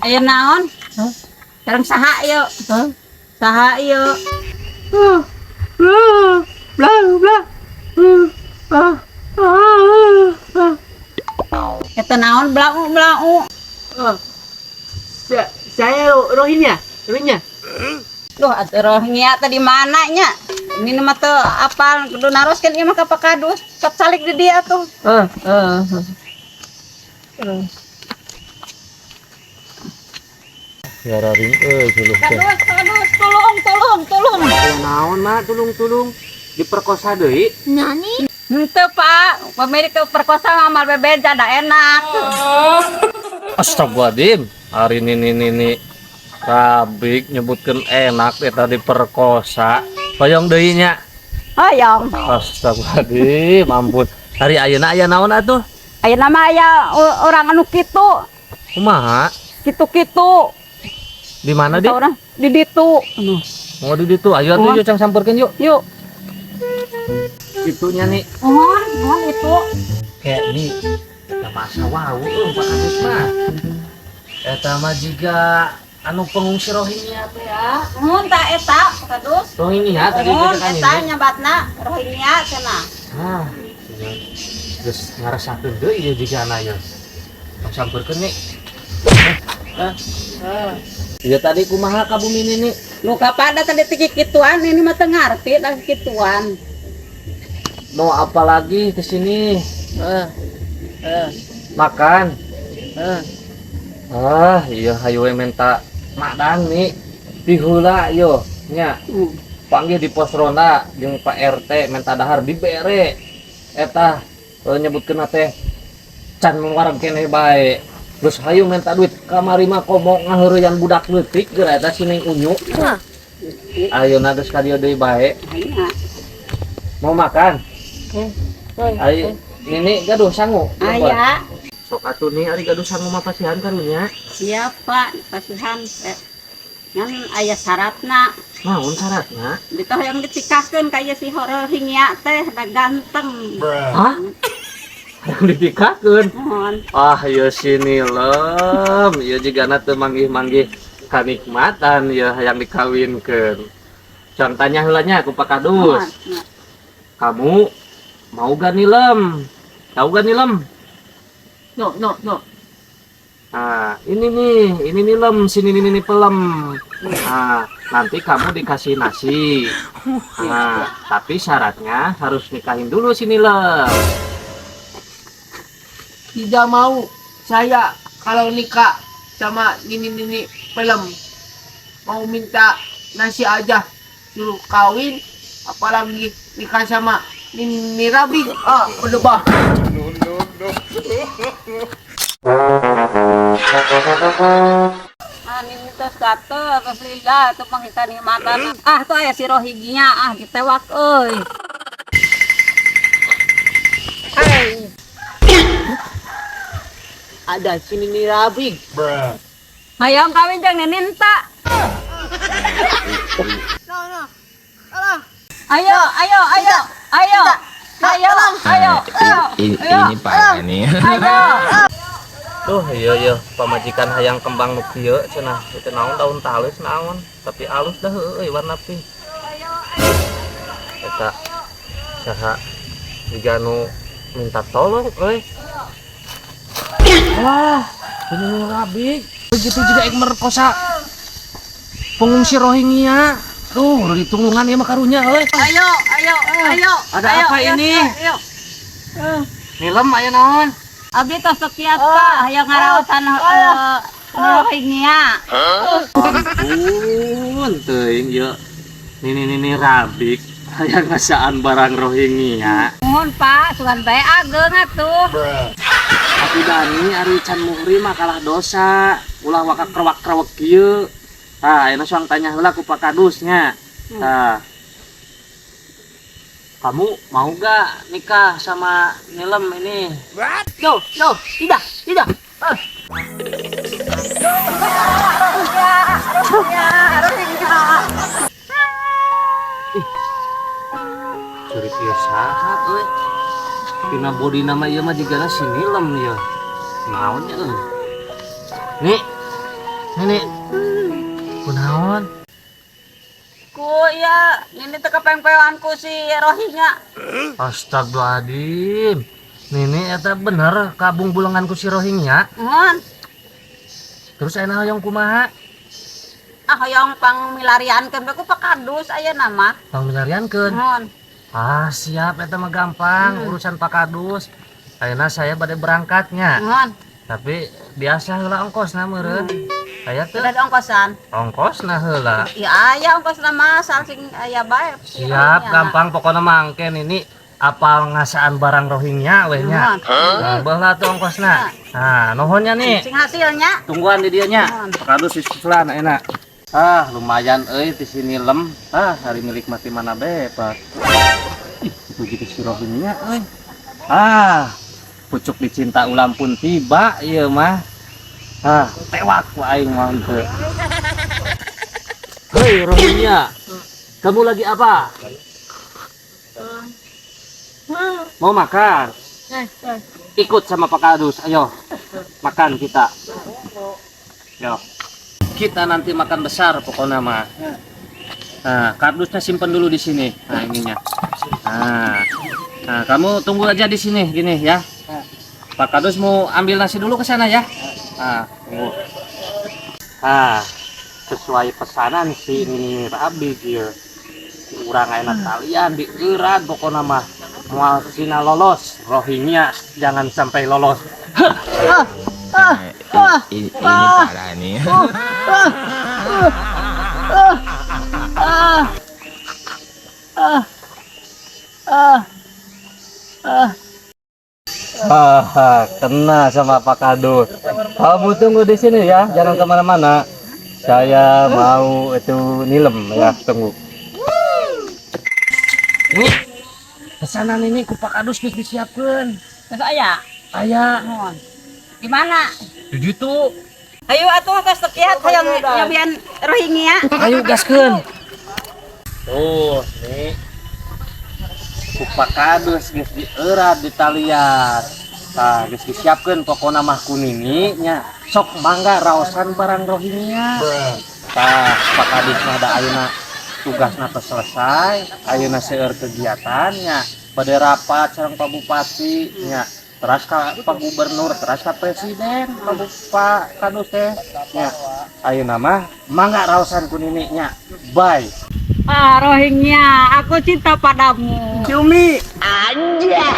Ayo naon? Sareng saha ieu? Saha ieu? Blah, blah, blah. Ah, ah, ah. Eta naon blau blau? Ah. Saya Rohingya, Rohingya. Duh, atuh Rohingya teh di mana nya? Ini mah teu apal kudu naroskeun ieu mah ka Pak Kadus. Sok calik di dia tuh. Ah, ah, ah. Yararing euy suluh teh. Kadus, kadus, tolong, tolong, tolong. Aya naon mah tulung-tulung diperkosa deui? Henteu, Pak. Pemilik perkosa ngamal bebeja da enak. Astagfirullahaladzim. Hari ini Rabik nyebutkeun enak eta diperkosa. Hoyong deui nya. Hoyong. Astagfirullahaladzim, ampun. Hari ayeuna aya naon atuh? Ayeuna mah aya orang anu kitu, Kumaha? Kitu-kitu. Di mana di? Orang di ditu. Anu, Mau di ditu. Ayo atuh yuk cang samperkeun yuk. Yuk. Itunya nih. Mohon, mohon itu. Kayak nih. Eta masa wau euy Pak Kadus mah. Eta mah jiga anu pengungsi Rohingya teh ya. Mohon tak eta, Pak Kadus. Rohingya tadi Mohon teh kan eta ini. Nyabatna Rohingya cenah. Ah, geus ngarasakeun deui ieu jigana ieu. Tong samperkeun nih. Ah, ah. Iya tadi kumaha ka bumi nini? Nu kapada tadi teh kituan, ini mah teu ngarti dah kituan. Mau apa lagi ke sini? Ah, ah, Makan. ah. Ah, iya hayu we minta madang nih. Diheula yo nya. Panggil di pos ronda jeung Pak RT minta dahar dibere. Eta nyebutkeun teh can wareg keneh bae. Terus hayu minta duit kamari mah komo ngaheureuyan budak leutik geura eta si Neng Unyu. Ayeuna geus ka dieu deui bae. Aya. Mau makan? Eh, Ayo, nini gaduh sangu. Aya. Sok atuh nih ari gaduh sangu mah pasihan karunya. Siap, Pak, pasihan. Ngan aya syaratna. Naon syaratna? Ditoh yang ditikahkeun ka ieu si Rohingya teh da ganteng. Hah? Yang ditikahkeun? Mohon. Ah, ieu sini lem. Ieu jigana teu manggih-manggih kanikmatan ya hayang dikawinkeun. Cang tanya heula nya ku Pak Kadus. Mohon. Kamu mau gak nilem? Tahu gak nilem? No, no, no. Nah, ini nih, ini nilem, sini ini nih pelem. Nah, nanti kamu dikasih nasi. Nah, tapi syaratnya harus nikahin dulu si nilem. Tidak mau saya kalau nikah sama nini-nini pelem. Mau minta nasi aja suruh kawin, apalagi nikah sama nini rabi. Ah, berlebah. Ah, ini tos gatel, tos lila, tuh pangkitan matan. Ah, tuh aya si Rohingya, ah ditewak euy. Hai. Ada si nini rabi. Hayang kawin jeung ninin tak? No, no. Alah. Ayo, ayo, ayo, ayo. Ayo, ayo, ayo. Ini, Ayo. ini parah nih. Ayo. Tuh, iya iya, pamajikan hayang kembang nu kieu cenah. Itu naon daun talus naon, tapi alus dah euy warna pink. Eta saha jiga nu minta tolong euy. Wah, ini rabi. Begitu juga ik merkosa pengungsi Rohingya. Tuh, udah ditulungan ya mah karunya euy. Ayo, ayo, ayo. Ada Ayo, apa ayo, ini? ayo. Nilem aya naon? Abdi tos kiat, Pak, hayang ngaraosan Rohingya. Ampun, teuing ieu. Nini nini rabik hayang ngasaan barang Rohingya. Mohon, Pak, sugan bae ageng atuh. Tapi Dani ari can muhri mah kalah dosa. Ulah waka krewak-krewek kieu. Tah, ayeuna suang tanya heula ku Pak Kadusnya. Tah. Kamu mau gak nikah sama Nilem ini? No, no, tidak, tidak. Ah. Rohingya, Rohingya, Rohingya. Curi ieu saha euy? Tina body nama ieu mah jigana si Nilem ieu. Naon nya euy? Nih. Nini. Kunaon? Ku ya, ini teh kepengpewan ku si Rohingya. Astagfirullahaladzim. Nini eta bener kabungbulengan ku si Rohingya. Muhun. Terus ayeuna hoyong kumaha? Ah, hoyong pangmilariankeun bae ku Pak Kadus ayeuna mah. Pangmilariankeun. Muhun. Ah, siap, eta mah gampang urusan Pak Kadus. Ayeuna saya bade berangkatnya. Muhun. Tapi biasa heula ongkosna meureun. Aya teu? Udah ada ongkosan. Ongkosna heula. Ya aya ongkosna mah asal sing aya bae. Si Siap, Rohingya. Gampang pokoknya mangke ini apal ngasaan barang Rohingya weh nya. Muhun. Nah, baheula tuh ongkosna. Nah, nuhun nya nih. Sing hasilnya. Tungguan di dieu nya. Muhun. Pak Kadus disusulan enak. Ah, lumayan euy di sini lem. Ah, hari milik mati mana bebas. Ih, itu gitu si Rohingya euy. Ah, pucuk dicinta ulam pun tiba ieu mah. Ah, tewak ku aing mah henteu. Hei Rohingya, kamu lagi apa? Mau makan? Ikut sama Pak Kadus, ayo makan kita. Yo. Kita nanti makan besar pokoknya mah. Nah, kardusnya simpen dulu di sini. Nah, ininya. Nah, nah, kamu tunggu aja di sini gini ya. Pak Kadus mau ambil nasi dulu ke sana ya. Nah, tunggu. Nah, sesuai pesanan si ini Rabi kieu. Urang enak kalian dieurat pokoknya mah. Moal sina lolos, Rohingya jangan sampai lolos. Ini parah nih. Ah. Ah. Ah. Ah. Haha, kena sama Pak Kadus. Kamu tunggu di sini ya, jangan kemana-mana. Saya mau itu nilem ya, tunggu. Ini pesanan ini ku Pak Kadus geus disiapkeun. Terus aya. Aya. Muhun. Di mana? Di ditu. Ayo atuh tos tekiat hoyong nyobian Rohingya. Ayo gaskeun. Tuh, nih. Ku Pak Kadus geus dieurat di talian. Tah, geus disiapkeun pokona mah ku Nini nya. Sok mangga raosan barang Rohingya. Tah, Pak Kadus mah da ayeuna tugasna teh selesai, ayeuna seueur kegiatannya. Bade rapat sareng Pak Bupati nya. Teras ka Pak Gubernur, teras ka Presiden, Pak Kadus teh nya. Ayeuna mah mangga raosan ku Nini nya. Bye. Ah, Rohingya, aku cinta padamu. Cumi. Anjay.